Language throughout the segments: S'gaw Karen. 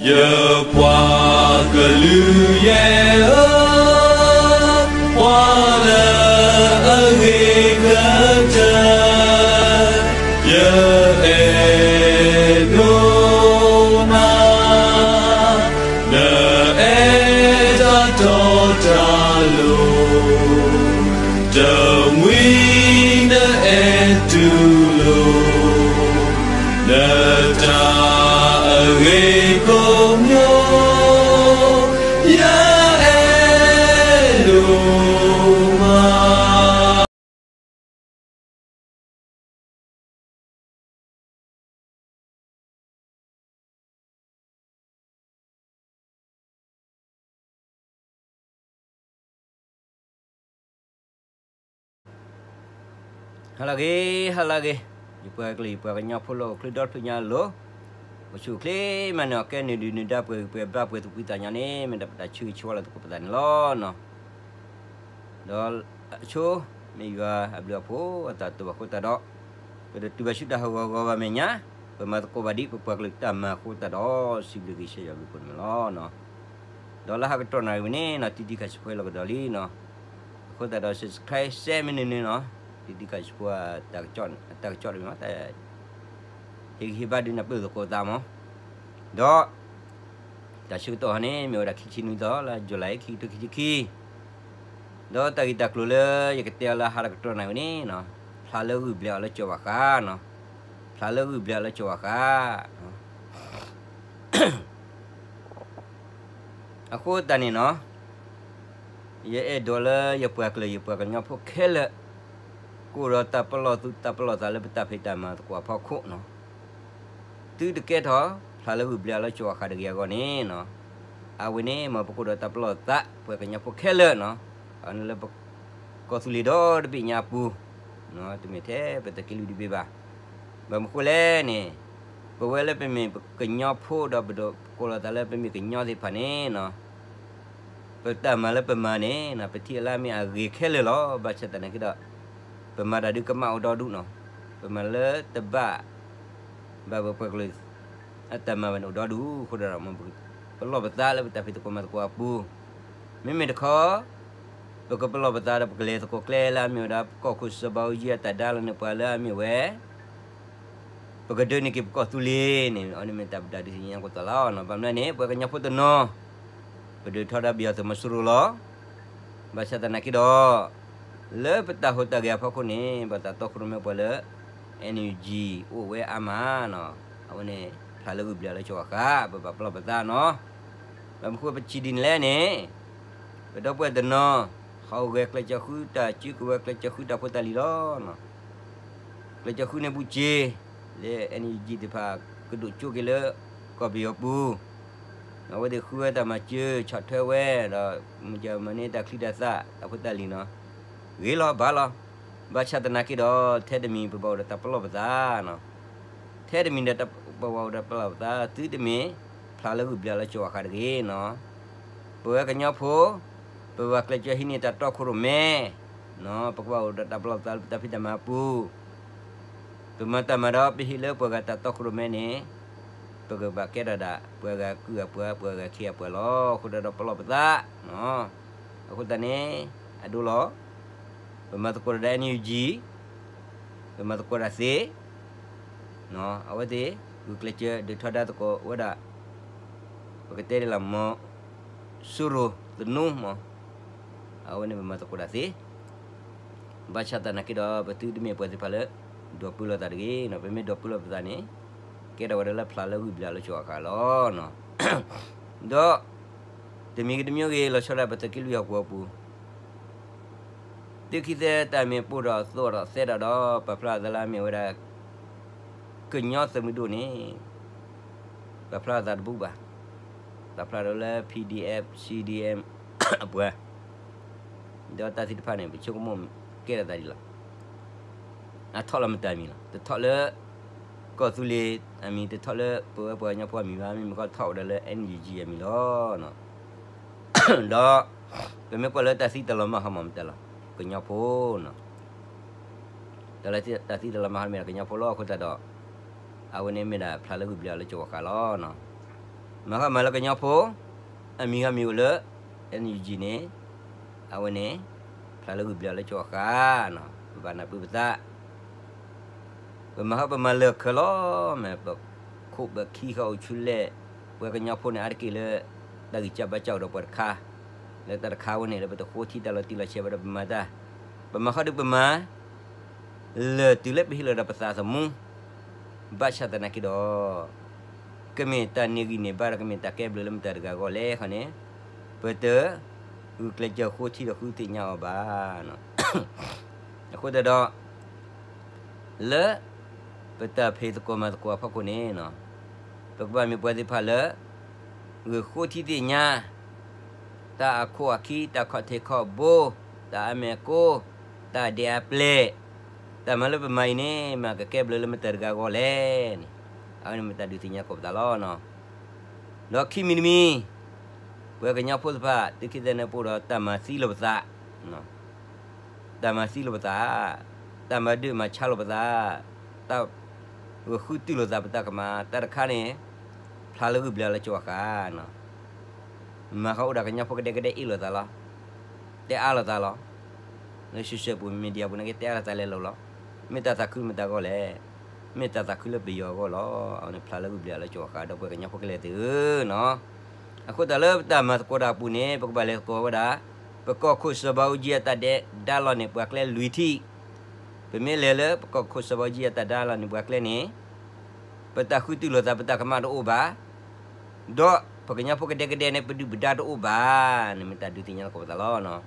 ယပှၤကလုာ်ယဲၢ်ဧၢ, ပှၤလၢအဂ့ၤကတၢၢ်, ယအဲၣ်ဒိးနၤ, နအဲၣ်တၢ်တီတၢ်လိၤ, တမှံၤနအဲၣ်တူၢ်လိာ် နတၢ်အဂ့ၤကိးမံၤ, ယအဲၣ်ဒိးမး. ဟါလၢအဂ့ၤ, ဟါလၢအဂ့ၤ, ယပှၤကလုာ် ယပှၤကညီဖိလၢအိၣ်ချ့ဒီဖျၢၣ်ညါအလိၤ, အိၣ်ဆူၣ်အိၣ်ချ့မးန့ၣ် အကဲနုာ်ဒုးနုာ်ဒါ ပှဲၤဂံၢ်ပှဲၤဘါ ပှဲၤသူၣ်ဖှံသးညီန့ၣ် မ့ၢ်ဒၣ်ပတၢ်ဆၢဂ့ၤဆၢဝါလၢသကိးပသးန့ၣ်လီၤ. ဒီးအဆိ မ့ၢ်ယွၤအဘျုးအဖှိၣ်အတၢ်တိာ်ဘၣ်အဃိသတးဒီး ပတတုၤဘၣ်ဆူတၢ်ဟးဂီၤဂီၤဘၣ်မဲာ်ညါ, ပမၤသကိးဘၣ်ဒ်ပပှၤကလုာ်တၢ်မၤအဃိသတးဒီး စံးဘျုးက့ၤကစၢ်ယွၤအဘျုးအဖှိၣ်န့ၣ်လီၤ. ဒီးလၢဟါကတြီၢ်နၣ်ရံၣ်ဝဲန့ၣ်နီၤ တံတံခါဆံးဖိလီၤကဒီးလံနီၤ, အဃိသတးဒီး subscribe share မ့ၢ်နုၤနုၤနီၤ, တံတံခါဆံးဖိ တၢ်ကစီၣ်တၢ်မ့ၢ် ဟ့ၣ်ဂံၢ်ဟ့ၣ်ဘါဒုးနၢ်ပၢၢ်သကိးသးမး, ဒီး တၢ်ဆၢကတီၢ်ဟါန့ၣ် မ့ၢ်ဝဲဒၣ်ခံဆံနွံသီလါ July ခံကထိခံဆံခံ, ဒီးတၢ်ဂ့ၢ်တၢ်ကျိၤလၢယကတဲအီၤလၢဟါလၢကတြီၢ်နၣ်ရံၣ်ဝဲန့ၣ်နီၤ, ဖျါလၢဂုၢ်ဘျံးအီၤလၢကၠီၤဝါဃးနီၤ, ဖျါလၢဂုၢ်ဘျံးအီၤလၢကၠီၤဝါဃး အဃိသတးန့ၣ်နီၤ, ယအဲၣ်ဒိးလၢယပှၤကလုာ် ယပှၤကညီဖိခဲလၢာ် ကအိၣ်ဒီးတၢ်ပလီၢ်သူၣ်တၢ်ပလီၢ်သးလၢပတၢ်ဖံးတၢ်မၤသကိးအဖီခိၣ်နီၤ, သုတကဲထီၣ် ဖျါလၢဂုၢ်ဘျံးအီၤလၢကၠီၤဝါဃးတဂ့ၤအဂီၢ်န့ၣ်နီၤ, အဝဲန့ၣ် မ်ပကအိၣ်ဒီးတၢ်ပလီၢ်သး ပှၤကညီဖိခဲလၢာ်နီၤ, အန့ၣ်လၢပ ကီၢ်သူလ့ၤဒီတဘ့ၣ်ညါအပူၤ, တမ့ၢ်ထဲပတက့ၤလုၢ်ဒံးဘ့ၣ်ဘၣ်. ဘၣ်မနုၤဃိလဲၣ်န့ၣ်, ပဝဲလၢပမ့ၢ်ကညီဖိဒီးပဒိးကိးလီၤသးလၢပမ့ၢ်ကညီသ့ၣ်တဖၣ်န့ၣ်နီၤ, ပတၢ်မၤလၢပမၤန့ၣ် ပထံၣ်အလၢအမ့ၢ်အဂ့ၤခဲလၢာ်လီၤ. ဘၣ်ဆၣ်သနာ်က့ဒီး ပမၤတၢ်ဒုးကမၣ်အိၣ်ဒီဒူၣ်နီၤ, ပမၤလၢတဘၣ် ဘၣ်ပပှၤကလုာ် အတၢ်မၤဘၣ်န့ၣ်အိၣ်ဒီဒူၣ်, အဃိဒီး ပလီၢ်ပသးလၢပတၢ်ဖံးသကိးမၤသကိးအပူၤ, မ့မ့ၢ်တခီ ပကပလီၢ်ပသးဒီးပကလဲၤသကိးကျဲလၢအမ့ၢ်ဝဲဒၣ် ကီၢ်ခိၣ်စီၤဘးအူကၠံအတၢ်ဒါလီၤန့ၣ် ပှၤလၢအမ့ၢ်ဝဲ ပကဒၢန့ၢ်က့ၤပကီၢ်သူလ့ၤန့ၣ် အန့ၣ်မ့ၢ်တၢ်ပဒုးသ့ၣ်ညါအဃိသတးလီၤ. ဘၣ်မနုၤလဲၣ်န့ၣ် ပှၤကညီဖိတနီၤ ပဒုးထီဒါဘံၣ်အီၤသုးမီၤစိရိၤလီၤ. ဘၣ်ဆၣ်သနာ်က့ဒီး လၢပတၢ်ဟူးတၢ်ဂဲၤအဖီခိၣ်န့ၣ် ဘၣ်တၢ်တီခိၣ်ရိၣ်မဲပှၤလၢ NUG အိၣ်ဝဲအါမးနီၤ, အဝဲန့ၣ် ဖျါလၢဂုၢ်ဘျံးအီၤလၢကၠီၤဝါဃး ပဘၣ်ပလီၢ်ပသးနီၤ. ဘၣ်မနုၤဃိပထံၣ်ဒ်န့ၣ်လဲၣ်န့ၣ်, ပဒီပုၢ်ဝဲၢ်တနီၤ ဟးဂီၤကျဲးစၢးဃုတၢ်စုကဝဲၤ ကျဲးစၢးဃုတၢ်ဖိတၢ်လံၤလီၤ. ကျဲးစၢးဃုန့ၣ်ဘူးက့ၤ လၢ NUG သ့ၣ်တဖၣ် ကဒိၣ်ကၠိက့ၤလၢ ကီၢ်ပယီၤပူၤ, အဝဲသ့ၣ်ဃုဝဲတၢ်မၤစၢၤ ဆီၣ်ထွဲဝဲ ဒီး မ့ၢ်ကမၤန့ၢ်တၢ်ချံတၢ်သၣ် တၢ်ဖိတၢ်လံၤနီၤ, ဂ့ၤလီၤဘၣ်လီၤ. ဘၣ်ဆၣ်သနာ်က့ဒီး ထဲတမံၤပဘၣ်အိၣ်ဒီးတၢ်ပလီၢ်ပသးနီၤ, ထဲတမံၤဒီးပဘၣ်အိၣ်ဒီးပလီၢ်ပသး သုတမ့ၢ် ဖျါလၢဂုၢ်ဘျံးအီၤလၢကၠီၤဝါဃးတဂ့ၤနီၤ. ပဝဲကညီဖိ ပဘၣ်ကျဲးစၢးဟံးန့ၢ်တၢ်တီခိၣ်ရိၣ်မဲ ပကဘၣ်အိၣ်ဒီးတၢ်ပလီၢ်ပသးလၢပတၢ်ဖံးတၢ်မၤအပူၤ, ပမၤတၢ်မၤဒီးပဟ့ၣ်လၢပှၤဂၤတၢ်တီခိၣ်ရိၣ်မဲန့ၣ်, ပကဘၣ်ကဲထီၣ်ဒၣ် ပှၤဂၤကုၢ်အပှၤ ပှၤဂၤခံအပှၤလီၤ. အဃိဒီးပလီၢ်ပသး, အဃိသတးန့ၣ် အဒိလီၤ. ပမၤသကိးတၢ်ဒီး NUG, ပမၤသကိးတၢ်သ့, အဝဲသ့ၣ် ဂုာ်ကျဲးစၢးဒုးထီဒါသကိးဝဲဒၣ် ပကတဲဒ်လဲၣ် မီၤစိရိၤသနူမး, အဝဲန့ၣ်ပမၤသကိးတၢ်သ့, ဘၣ်ဆၣ်သနာ်က့ဒီး ပသုတမ့ၢ်ပှၤသ့ၣ်တဖၣ်လၢ ဒိးပၢလီၤသးတဂ့ၤ, ပမ့ၢ်ဒိးပၢလီၤပသးန့ၣ် ကဲထီၣ်ဝဲဒၣ်လၢဖျါလၢဂုၢ်ဘျံးအီၤလၢကၠီၤဝါဃးလီၤ. ဒီး တမံၤဂ့ၤတမံၤဂ့ၤ လီၤဆီဒၣ်ပသုးက့လွံၢ်ဟီၣ်ကဝီၤပူၤ သုခံသ့တၢ်မ့ၢ်ပိၢ်ထီၣ်သိးထီၣ်သဲထီၣ်ဒီး ပာ်ဖျါသးလၢအမ့ၢ်ဝဲဒၣ် ကညီသုးမုၢ်ဒိၣ်န့ၣ် ပာ်ဖျါသးတဘူၣ်ဘၣ်. ပာ်ဖျါဒီးလၢ PDF CDM အပှၤ ဒီးတၢ်သ့ၣ်တဖၣ်န့ၣ် ပဆိကမိၣ်ကဲထီၣ်သးဒ်လဲၣ်. အထီၣ်လၢမတၤအမံၤလီၤ. တထီၣ်လၢ ကီၢ်သူလ့ၤအမံၤ, တထီၣ်လၢပဝဲပှၤကညီဖိအမံၤဘၣ်, မ့မ့ၢ်ကထီၣ်ဝဲဒၣ်လၢ NUG အမံၤလီၤ. ဒီး ပမ့ၢ်ကွၢ်လၢတၢ်သံတၢ်လီၤမၢ်ဟီမးမတၤလီၤ, ကညီဖိနီၤ. တၢ်လၢတၢ်သံတၢ်လီၤမၢ်ဟီမ့ၢ်ဒီးကညီဖိလီၤ. အဃိသတးဒီး အဝဲန့ၣ်မ့ၢ်ဒၣ်ဖျါလၢဂုၢ်ဘျံးအီၤလၢကၠီၤဝါဃးလီၤ. မၤဃီမၤလၢကညီဖိ အမံၤဂ့ၤမံၤအိၣ်လၢ NUG န့ၣ် အဝဲန့ၣ် ဖျါလၢဂုာ်ဘျံးလၢကၠီဃာ်, ပဘၣ်နၢ်ပၢၢ်ပသး, ပမၤဃီပမၤလၢာ်ခၢၣ်လီၤ, မ့ၢ်ပခိၣ်ပခံဃီအိၣ်ဆူလဲၣ်, ပှၤကညီဖိန့ၣ် အါတက့ၢ်လၢ တၢ်ဂံၢ်စၢ်ဘါစၢ်အိၣ်ဒီးပှၤတခါ, လၢတၢ်တခါဝဲန့ၣ် လၢပတဃိထံတၢ်လီၤတံၢ်လီၤဆဲးဘၣ်ဒီးပမၤတၢ်, ပမၤဃီဒီးပမၤ လၢာ်တုၤလၢပဟ့ၣ်လီၤဒီးပသးသမူ, ဘၣ်ဆၣ်သနာ်က့ဒီး ကမ့ၢ်တၢ်န့ၢ်ဂံၢ်န့ၢ်ဘါဒီးကမ့ၢ်တၢ်ကဲဘျုးလၢမတၤတဂၤအဂီၢ်လဲၣ်ခီန့ၣ်, ပတဂုာ်ကျဲးစၢးဃိထံဒီးဃုသ့ၣ်ညါအီၤဘၣ်. အဃိသတးဒီး လၢ ပတၢ်ဖံးသကိးမၤသကိးအဖီခိၣ်န့ၣ် ပကဘၣ်မ့ၢ်ပှၤသ့ၣ်တဖၣ်လၢ ဂုာ်ဃိထံသ့ၣ်ညါ တၢ်အခိၣ်အခံ, တၢ်ခီၣ်ထံးခီၣ်ဘိ, တၢ်အမဲာ်ကိ, တၢ်ဒဲးအပျဲၢ်, တၢ်မၤလၢပမၤအံၤန့ၣ် မ့ၢ်ကကဲဘျုးလၢမတၤတဂၤအဂီၢ်လဲၣ်န့ၣ်, အဝဲန့ၣ်မ့ၢ်တၢ်ဒုးသ့ၣ်ညါသကိးပသးလီၤ. ဒီးခံမံၤတမံၤ, ပှၤကညီဖိသ့ၣ်တဖၣ် သုခံသနၢပအိၣ်ဒီးတၢ်မၤသံလိာ်ပသး တၢ်မၤသံလိာ်ပသး, တၢ်မၤဒုးမၤဆါလိာ်ပသး, တၢ်ဂုာ်ဃုတုာ်လိာ်သးပတၢ်ကမၣ်, တၢ်တခါန့ၣ် ဖျါလၢဂုာ်ဘျံးလၢကၠီဃာ်, မၤဃီအိၣ်ဒီးကညီဖိကဒဲကဒဲအ့ၣ်လိာ်သးလီၤ. တဲအါလိာ်သးလီၤ. လၢ social ပူၤ media ပူၤန့ၣ်က့ တဲအါလိာ်သးလဲၤလိာ်လီၤ. မ့ၢ်တၢ်သးခုမတၤအဂီၢ်လဲၣ်. မ့ၢ်တၢ်သးခုလၢပယီၤအဂီၢ်လီၤ. အဝဲန့ၣ်ဖျါလၢဂုာ်ဘျံးလၢကၠီဃာ် ဒီပုၢ်ဝဲၢ်ကညီဖိခဲလၢာ်သ့ၣ်ဧၢနီၤ. အဃိသတးလၢပတၢ်မၤသကိးတၢ်အပူၤန့ၣ် ပကဘၣ်လဲၤသကိးဝဲဒၣ် ပကီၢ်ခိၣ်စီၤဘးအူကၠံအတၢ်ဒဲးဒါလီၤန့ၢ်ပှၤကျဲလွံၢ်ထံၣ်, ပမ့ၢ်လဲၤလၢပကီၢ်ခိၣ်စီၤဘးအူကၠံအတၢ်ဒဲးဒါလီၤန့ၢ်ပှၤကျဲန့ၣ် ပတၢ်ဃုတုာ်လိာ်သး ပတၢ်ကမၣ်တအိၣ်ဘၣ်, ဒီးပကညီဖိကဒဲကဒဲန့ၣ် ပဒုၣ်ပဒါတအိၣ်ဘၣ်န့ၣ် မ့ၢ်တၢ်ဒုးသ့ၣ်ညါသကိးပသးလီၤ.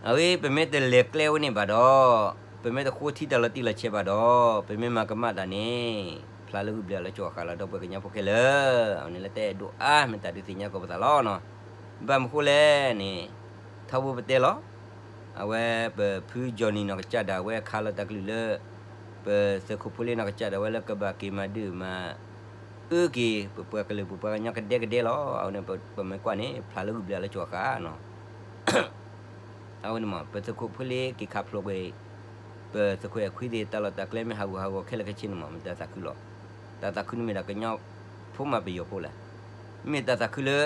အဝဲ ပမ့ၢ်တလဲၤကျဲဝဲန့ၣ်ဘၣ်ဒီး, ပမ့ၢ်တဃိထံတၢ်လီၤတံၢ်လီၤဆဲးဘၣ်ဒီး, ပမ့ၢ်မၤကမၣ်တၢ်န့ၣ် ဖျါလၢဂုာ်ဘျံးလၢကၠီဃာ်လီၤ ဒီပုၢ်ဝဲၢ်ကညီဖိခဲလၢာ်, အဝဲန့ၣ်လၢတအဲၣ်ဒိးအါ မ့ၢ်တၢ်ဒုးသ့ၣ်ညါသကိးပသးလီၤ. ဘၣ်မနုၤဃိလဲၣ်န့ၣ်, ထီဘိပတဲလီၤ အဝဲပဖု Johnny နီၢ်ကစၢ်ဒၣ်ဝဲ ခးလီၤတၢ်ကလုၢ်လၢ ပသုးခိၣ်ဖိလ့နီၢ်ကစၢ်ဒၣ်ဝဲလၢကဘၣ်က့ၤမၤဒုးမၤအၢက့ၤ ပပှၤကလုာ်ပပှၤကညီကဒဲကဒဲလီၤ. အဝဲန့ၣ် ပမ့ၢ်ကွၢ်န့ၣ် ဖျါလၢဂုာ်ဘျံးလၢကၠီဃာ်နီၤ. အဝဲန့ၣ်မ့ၢ် ပသုးခိၣ်ဖိလ့က့ၤခးဖျိးကွံာ် ပသုးခိၣ်အဲၣ်ခွံသ့ၣ်တၢ်လီၢ်တၢ်ကျဲမ့ၢ်ဟးဂူာ်ဟးဂီၤခဲလၢာ်ခဲဆ့န့ၣ်မ့ၢ် မ့ၢ်တၢ်သးခုလီၤ. တၢ်သးခုန့ၣ်မ့ၢ်ဒၣ်ကညီဖိမးပယီၤဖိလဲၣ်. မ့ၢ်တၢ်သးခုလၢ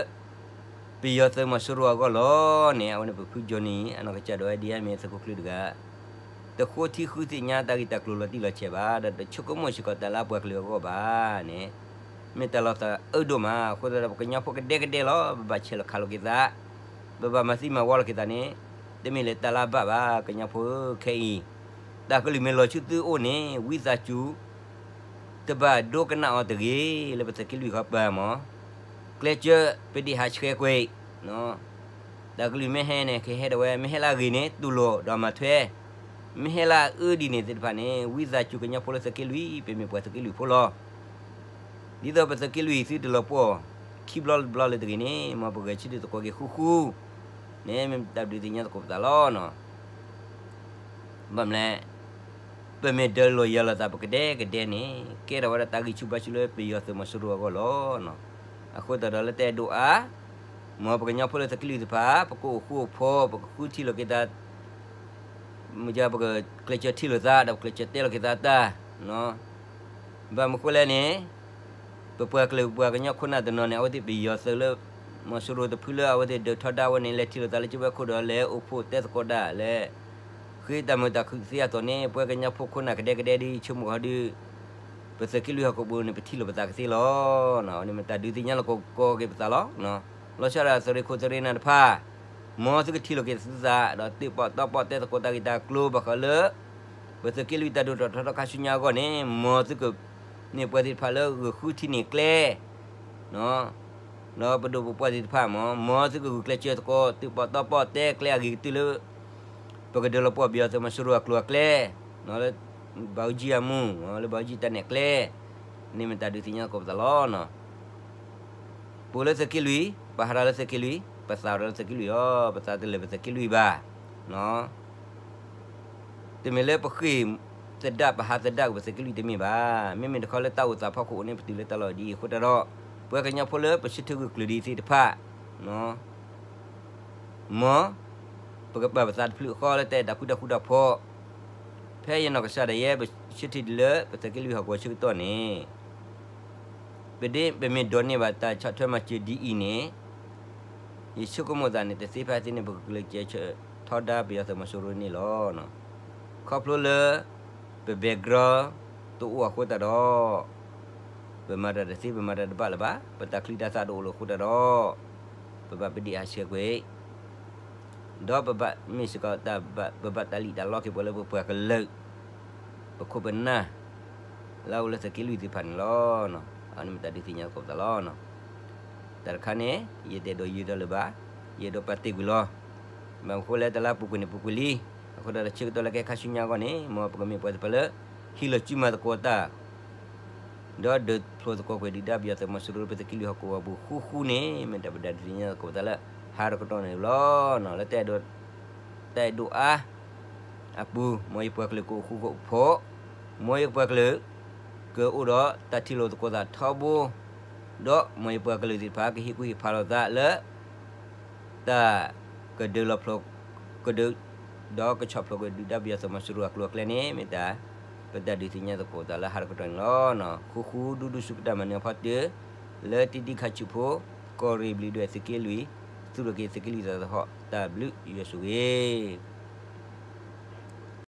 ပယီၤသုးမီၤစိရိၤအဂီၢ်လီၤန့ၣ် အဝဲန့ၣ်ပဖု Johnny အနီၢ်ကစၢ်ဒၣ်ဝဲဒ်အမ့ၢ်သုးခိၣ်ကျၢၢ်တဂၤ တဃိထံဃုသ့ၣ်ညါတၢ်ဂ့ၢ်တၢ်ကျိၤလီၤတံၢ်လီၤဆဲးဘၣ် ဒီးတဆိကမိၣ်စ့ၢ်ကီးတၢ်လၢအပှၤကလုာ်အဂီၢ်ဘၣ်န့ၣ် မ့ၢ်တၢ်လီၤသးအၢဒိၣ်မး. အဃိသတးဒီး ပကညီဖိကဒဲကဒဲလီၤ. ပဘၣ်ဆဲးလီၤခးလိာ်က့ၤသး, ပဘၣ်မၤသံမၤဝီလိာ်က့ၤသးန့ၣ် တမ့ၢ်လၢတၢ်လၢအဘၣ်ဘၣ်. ကညီဖိဧၢ, ခဲအံၤ တၢ်ကလုၢ်မ့ၢ်လီၤဆူသုအိၣ်န့ၣ် ဝံသးစူၤ တဘၣ်ဒိကနၣ်အီၤတဂ့ၤ လၢပသုးက့လွံၢ်ဃီပၤမး ကျဲးစၢးပဒ့ၣ်ဟးဆှဲးကွံာ် တၢ်ကလုၢ်မ့ၢ်ဟဲန့ၣ် ကဟဲဒၣ်ဝဲ မ့ၢ်ဟဲလၢအဂ့ၤန့ၣ် တူၢ်လိာ်ဒီးမၤထွဲ, မ့ၢ်ဟဲလၢအအၢဒ်န့ၣ်သ့ၣ်တဖၣ်န့ၣ် ဝံသးစူၤကညီဖိလၢသုးက့လွံၢ် ပမ့ၢ်ပှၤသုးက့လွံၢ်ဖိလီၤ. ဒ်သိးပသုးက့လွံၢ်သုတလီၤပှီၢ် ခံဘျီတဘျီလၢၤတဂ့ၤန့ၣ် မ်ပဂဲၤဆၢထၢၣ်သကိးက့ၤဃူဃူ န့ၣ်မ့ၢ်တၢ်ဒုးသ့ၣ်ညါသကိးပသးလီၤ. ဘၣ်မနုၤလဲၣ်, ပမ့ၢ်ဒၢးလီၤယၤလိာ်သးပကဒဲကဒဲန့ၣ် ကဲထီၣ်ဝဲဒၣ်တၢ်ဂံၢ်ဆူၣ်ဘါဆူၣ်လၢပယီၤသုးမီၤစိရိၤအဂီၢ်လီၤ. အဃိသတးဒီးလၢတအဲၣ်ဒိးအါ, မ်ပကညီဖိလၢသုးက့လွံၢ်တဖၣ် ပကအိၣ်ဃူအိၣ်ဖိး ပကဃုထံၣ်လိာ်က့ၤသး မ့ၢ်ပကကျဲးစၢးထံၣ်လိာ်သး ဒီးပကျဲးစၢးတဲလိာ်က့ၤသးတၢ်, ဘၣ်မနုၤဃိလဲၣ်န့ၣ် ပပှၤကလုာ်ပပှၤကညီခိၣ်နၢ်တနီၤန့ၣ် အဝဲသ့ၣ်ပယီၤသုးလၢ မီၤစိရိၤတဖုလၢအဝဲသ့ၣ်ဒုးထီဒါဝဲန့ၣ် လဲၤထံၣ်လိာ်သးလၢကၠိဝဲခိၣ်ဒီးလဲၤအိၣ်ဖှိၣ်တဲသကိးတၢ်လဲၣ်, ဃ့တၢ်မုာ်တၢ်ခုၣ်သ့အသိးန့ၣ် ပဝဲကညီဖိခိၣ်နၢ်ကဒဲကဒဲဒ်ဆိကမိၣ်ဃီဒုး ပသုးက့လွံၢ်ဟီၣ်ခိၣ်ပူၤန့ၣ် ပထံၣ်လိာ်ပသးကသ့လီၤ. အဝဲန့ၣ်မ့ၢ်တၢ်ဒုးသ့ၣ်ညါလိာ်ကီက့ၤပသးလီၤ. လီၤဆီဒၣ်သုးရ့ၣ်ခိၣ်သုးရ့ၣ်နၢ်တဖၣ် မ်သုကထံၣ်လိာ်က့ၤသုသး ဒီးသုးပီၣ်တီပီၣ်တဲသကိးတၢ်ဂ့ၢ်တၢ်ကျိၤဘၣ်ဃးလၢ ပသုးက့လွံၢ်တၢ်ဒိၣ်ထီၣ်ထီထီၣ်ခါဆူညါအဂီၢ်န့ၣ် မ်သုက န့ၢ်ပှၤသ့ၣ်တဖၣ်လၢဂုာ်ဃုထံန့ၢ်ကျဲ ဒီးပဒိၣ်ပပှၢ်သ့ၣ်တဖၣ်မ့ၢ် မ်သုကဂုာ်ကျဲးစၢးသကိး သုးပီၣ်တီပီၣ်တဲကျဲအဂ့ၤကတၢၢ်လၢ ပကဒုးလီၤပှီၢ်ပယီၤသုးမီၤစိရိၤအကျိၤအကျဲ လၢ ဘးအူကၠံအမူ လၢဘးအူကၠံတၢ်နဲၣ်ကျဲ န့ၣ်မ့ၢ်တၢ်ဒုးသ့ၣ်ညါသကိးပသးလီၤ. ပအိၣ်လၢသုးက့လွံၢ် ပဟးထီၣ်လၢသုးက့လွံၢ် ပသးအိၣ်ဒီးလၢသုးက့လွံၢ်အံၤ ပသးတလဲၤပသုးက့လွံၢ်ဘၣ်. တမ့ၢ်လၢပဃ့ၢ်သဒၣ် ပဟးသဒၣ်က့ၤပသုးက့လွံၢ်တမ့ၢ်ဘၣ်. မ့မ့ၢ်တခီလၢတၢ်အိၣ်သးဖီခိၣ်အံၤန့ၣ် ပတုၤလၢတၢ်လီၢ်ဒ်အံၤအဃိတၢ်ဒီး ပဝဲကညီဖိလၢပဆၢထၢၣ်ဂုာ်ကျုာ်ဒ်သ့ၣ်တဖၣ် မ်ပကပာ်ပသးတဖျၢၣ်ဃီလၢတၢ်အဲၣ်တၢ်ကွံတၢ်ဃူတၢ်ဖိး, ဖဲယနီၢ်ကစၢ်ဒၣ်ယဲ ပဆၢထၢၣ်ဒ်လၢပသုးက့လွံၢ်ဟီၣ်ကဝီၤဆၢကတီၢ်န့ၣ်, ပ ဒ်ပမ့ၢ်ဒိးန့ၢ်ဘၣ်တၢ်ဆီၣ်ထွဲမၤစၢၤဒ်အံၤန့ၣ်, ယဆိကမိၣ်သးန့ၣ် တသ့ဖဲသ့န့ၣ် ပကကျဲးစၢးထီဒါပယီၤသုးမီၤစိရိၤန့ၣ်လီၤ. ခီဖျိလၢ ပ background တအိၣ်အဃိသတးဒီး ပမၤတၢ်တသ့ ပမၤတၢ်တဘၣ်လၢၤဘၣ်, ပတၢ်ချံတၢ်သၣ်တအိၣ်လၢၤအဃိသတးဒီး ပဘၣ်ပဒ့ၣ်အဆဲးကွံာ် ဒီးပဘၣ်မ့ၢ်စ့ၢ်ကီး ပဘၣ်တၢ်လံၣ်တၢ်လီက့ၤပှၤလၢပပှၤကလုာ် ပခိၣ်ပနၢ် လၢအအိၣ်လၢသုးက့လွံၢ်သ့ၣ်တဖၣ်န့ၣ်လီၤ. အန့ၣ်မ့ၢ်တၢ်ဒုးသ့ၣ်ညါသကိးပသးလီၤ. တၢ်တခါန့ၣ် ယတအဲၣ်ဒိးယံာ်ဒီးလၢၤဘၣ်, ယအဲၣ်ဒိးပာ်တ့ၢ်ကွံာ်လီၤ. ဘၣ်မနုၤအဃိလဲၣ် တလါပူၤကွံာ်န့ၣ်ပူၤကွံာ်လံ, အဃိဒီးတဆၢကတီၢ်လၢကဟဲခါဆူညါအဂီၢ်န့ၣ် မ်ပကမ့ၢ်ပှၤသ့ၣ်တဖၣ်လၢ ဟံးလီၤစုမၤသကိးတၢ် ဒီးဒုးဖျိသကိးကွံာ်ဒုၣ်ဒါပယီၤသုးမီၤစိရိၤလၢပသုးက့လွံၢ်ဟီၣ်ကဝီၤပူၤဃူဃူန့ၣ် မ့ၢ်တၢ်ပဒုးသ့ၣ်ညါသကိးပသးလၢဟါတကတီၢ်န့ၣ်လီၤ. လၢတၢ်အဲၣ်ဒိးအါ အပူၤ မ်ယပှၤကလုာ်ကအိၣ်ဃူအိၣ်ဖိး, မ်ယပှၤကလုာ်ကအိၣ်ဒီးတၢ်ထံၣ်လိာ်သကိးသးထီဘိ, ဒီးမ်ယပှၤကလုာ်သ့ၣ်တဖၣ်ကဟ့ၣ်ကူၣ်ဟ့ၣ်ဖးလိာ်သးလၢ တၢ်ကဒုးလီၤဖျိကဒုး ဒီးကဆီၣ်ဖျိးကွံာ်ဒုၣ်ဒါပယီၤသုးမီၤစိရိၤအကျိၤအကျဲန့ၣ် မ့ၢ်တၢ်ပတၢ်ဒုးသ့ၣ်ညါသကိးပသးလၢဟါတကတီၢ်န့ၣ်လီၤ. ဃူဃူဒူဒူဆူပတၢ်မၤနၢၤအဖီတၢၢ် လၢတံဒံခါဆူၣ်ဖိ ကီၢ်ရ့ၣ်ဘျံးဒွဲၣ်သုးက့လွံၢ် သူၣ်ထီၣ်က့ၤသုးက့လွံၢ်သးသဟီၣ် တၢ်ဘျုးယွၤဆိၣ်ဂ့ၤ